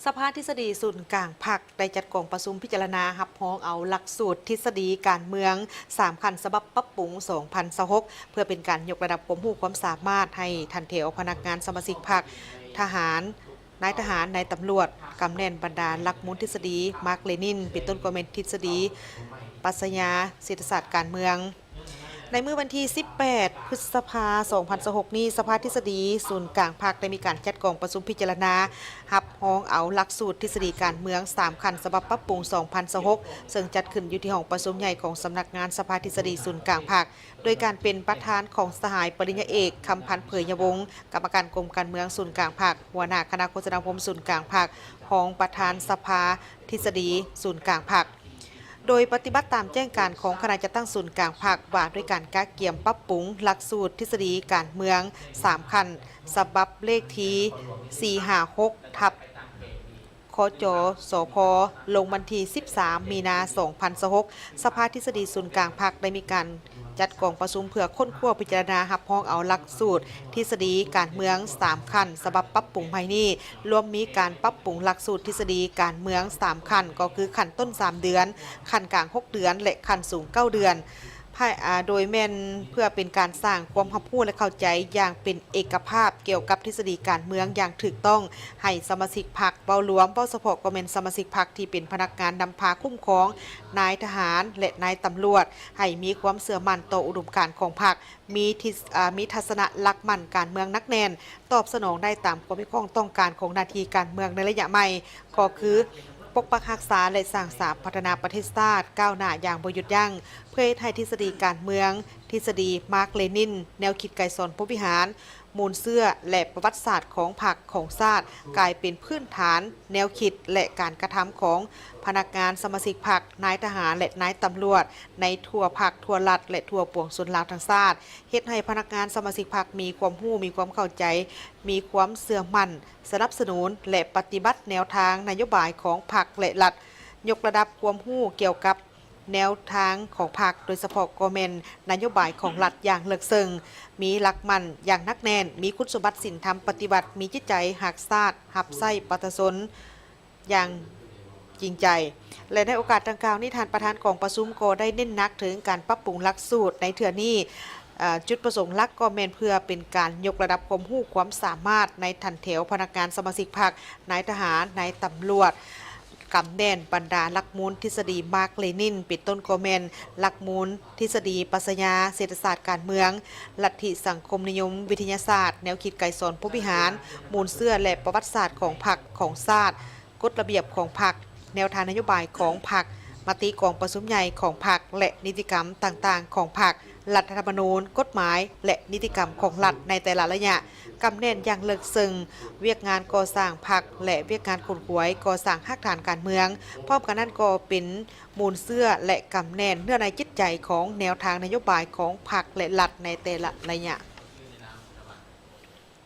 ສະພາທິດສະດີສູນກາງພັກ ໄດ້ຈັດກອງປະຊຸມພິຈາລະນາຮັບຮອງເອົາຫຼັກສູດທິດສະດີການເມືອງສາມຂັ້ນ ສະບັບປັບປຸງສອງພັນຊາວຫົກ ເພື່ອເປັນການຍົກລະດັບຄວາມຮູ້ຄວາມສາມາດໃຫ້ຖັນແຖວພະນັກງານສະມາຊິກພັກ, ທະຫານ, ນາຍທະຫານ, ນາຍຕຳຫຼວດ, ກຳແໜ້ນບັນດາຫຼັກມູນທິດສະດີມາກເລນິນ ເປັນຕົ້ນກໍແມ່ນທິດສະດີປັດຊະຍາເສດຖະສາດການເມືອງ. ໃນມື້ວັນທີສິບແປດ ພຶດສະພາ ສອງພັນຊາວຫົກນີ້, ສະພາທິດສະດີສູນກາງພັກໄດ້ມີການຈັດກອງປະຊຸມພິຈາລະນາຮັບຮອງເອົາຫຼັກສູດທິດສະດີການເມືອງສາມຂັ້ນ ສະບັບປັບປຸງສອງພັນຊາວຫົກ ເຊິ່ງຈັດຂຶ້ນຢູ່ທີ່ຫ້ອງປະຊຸມໃຫຍ່ຂອງສຳນັກງານສະພາທິດສະດີສູນກາງພັກ ໂດຍການເປັນປະທານຂອງສະຫາຍປະລິນຍາເອກ ຄຳພັນ ເຜີຍຍະວົງ ກຳມະການກົມການເມືອງສູນກາງພັກ, ຫົວໜ້າຄະນະໂຄສະນາອົບຮົມສູນກາງພັກ, ຮອງປະທານສະພາທິດສະດີສູນກາງພັກ. ໂດຍປະຕິບັດຕາມແຈ້ງການຂອງຄະນະຈັດຕັ້ງສູນກາງພັກ ວ່າດ້ວຍການກະກຽມປັບປຸງຫຼັກສູດທິດສະດີການເມືອງສາມຂັ້ນ ສະບັບເລກທີສີ່ຫ້າຫົກ ທັບ ຄຈ ສພ ລົງວັນທີສິບສາມ ມີນາ ສອງພັນຊາວຫົກ ສະພາທິດສະດີສູນກາງພັກໄດ້ມີການຈັດກອງປະຊຸມເພື່ອຄົ້ນຄວ້າພິຈາລະນາຮັບຮອງເອົາຫຼັກສູດທິດສະດີການເມືອງສາມຂັ້ນ ສະບັບປັບປຸງໃໝ່ນີ້ ລວມມີການປັບປຸງຫຼັກສູດທິດສະດີການເມືອງສາມຂັ້ນ ກໍຄືຂັ້ນຕົ້ນສາມເດືອນ, ຂັ້ນກາງຫົກເດືອນ ແລະ ຂັ້ນສູງເກົ້າເດືອນ. ພາຍ ອາ ໂດຍແມ່ນເພື່ອເປັນການສ້າງຄວາມຮັບຮູ້ ແລະ ເຂົ້າໃຈຢ່າງເປັນເອກະພາບກ່ຽວກັບທິດສະດີການເມືອງຢ່າງຖືກຕ້ອງ ໃຫ້ສະມາຊິກພັກເວົ້າລວມ, ເວົ້າສະເພາະກໍແມ່ນສະມາຊິກພັກທີ່ເປັນພະນັກງານນຳພາຄຸ້ມຄອງ, ນາຍທະຫານ ແລະ ນາຍຕຳຫຼວດ ໃຫ້ມີຄວາມເຊື່ອໝັ້ນຕໍ່ອຸດົມການຂອງພັກ, ມີທິດ ອາ ມີທັດສະນະຫຼັກໝັ້ນການເມືອງໜັກແໜ້ນ, ຕອບສະໜອງໄດ້ຕາມຄວາມຮຽກຮ້ອງຕ້ອງການຂອງໜ້າທີ່ການເມືອງໃນໄລຍະໃໝ່ ກໍຄື ປົກປັກຮັກສາ ແລະ ສ້າງສາພັດທະນາປະເທດຊາດກ້າວໜ້າຢ່າງບໍ່ຢຸດຢັ້ງ, ເພື່ອເຮັດໃຫ້ທິດສະດີການເມືອງ, ທິດສະດີມາກເລນິນ, ແນວຄິດໄກສອນພົມວິຫານ, ມູນເຊື້ອ ແລະ ປະຫວັດສາດຂອງພັກຂອງຊາດ ກາຍເປັນພື້ນຖານແນວຄິດ ແລະ ການກະທຳຂອງພະນັກງານສະມາຊິກພັກ, ນາຍທະຫານ ແລະ ນາຍຕຳຫຼວດ ໃນທົ່ວພັກ, ທົ່ວລັດ ແລະ ທົ່ວປວງຊົນລາວທັງຊາດ, ເຮັດໃຫ້ພະນັກງານສະມາຊິກພັກມີຄວາມຮູ້, ມີຄວາມເຂົ້າໃຈ, ມີຄວາມເຊື່ອໝັ້ນ, ສະໜັບສະໜູນ ແລະ ປະຕິບັດແນວທາງນະໂຍບາຍຂອງພັກ ແລະ ລັດ, ຍົກລະດັບຄວາມຮູ້ກ່ຽວກັບແນວທາງຂອງພັກ, ໂດຍສະເພາະກໍແມ່ນນະໂຍບາຍຂອງລັດຢ່າງເລິກເຊິ່ງ, ມີຫຼັກໝັ້ນຢ່າງໜັກແໜ້ນ, ມີຄຸນສົມບັດສິນທຳປະຕິວັດ, ມີຈິດໃຈຮັກຊາດ, ຮັບໃຊ້ປະຊາຊົນ ຢ່າງຈິງໃຈ ແລະ ໃນໂອກາດດັ່ງກ່າວນີ້, ທ່ານປະທານກອງປະຊຸມກໍໄດ້ເນັ້ນໜັກເຖິງການປັບປຸງຫຼັກສູດໃນເທື່ອນີ້. ເອີ ຈຸດປະສົງຫຼັກກໍແມ່ນເພື່ອເປັນການຍົກລະດັບຄວາມຮູ້ຄວາມສາມາດໃນຖັນແຖວພະນັກງານສະມາຊິກພັກ, ນາຍທະຫານ, ນາຍຕຳຫຼວດ, ກຳແໜ້ນບັນດາຫຼັກມູນທິດສະດີມາກເລນິນ, ເປັນຕົ້ນກໍແມ່ນຫຼັກມູນທິດສະດີປັດຊະຍາເສດຖະສາດການເມືອງ, ລັດທິສັງຄົມນິຍົມວິທະຍາສາດ, ແນວຄິດໄກສອນພົມວິຫານ, ມູນເຊື້ອ ແລະ ປະຫວັດສາດຂອງພັກຂອງຊາດ, ກົດລະບຽບຂອງພັກ, ແນວທາງນະໂຍບາຍຂອງພັກ, ມະຕິກອງປະຊຸມໃຫຍ່ຂອງພັກ ແລະ ນິຕິກຳຕ່າງໆຂອງພັກ, ລັດຖະທຳມະນູນ, ກົດໝາຍ ແລະ ນິຕິກຳຂອງລັດໃນແຕ່ລະໄລຍະ, ກຳແໜ້ນຢ່າງເລິກເຊິ່ງວຽກງານກໍ່ສ້າງພັກ ແລະ ວຽກງານຂົນຂວາຍກໍ່ສ້າງຮາກຖານການເມືອງ, ພ້ອມກັນນັ້ນກໍເປັນມູນເຊື້ອ ແລະ ກຳແໜ້ນເນື້ອໃນຈິດໃຈຂອງແນວທາງນະໂຍບາຍຂອງພັກ ແລະ ລັດໃນແຕ່ລະໄລຍະ.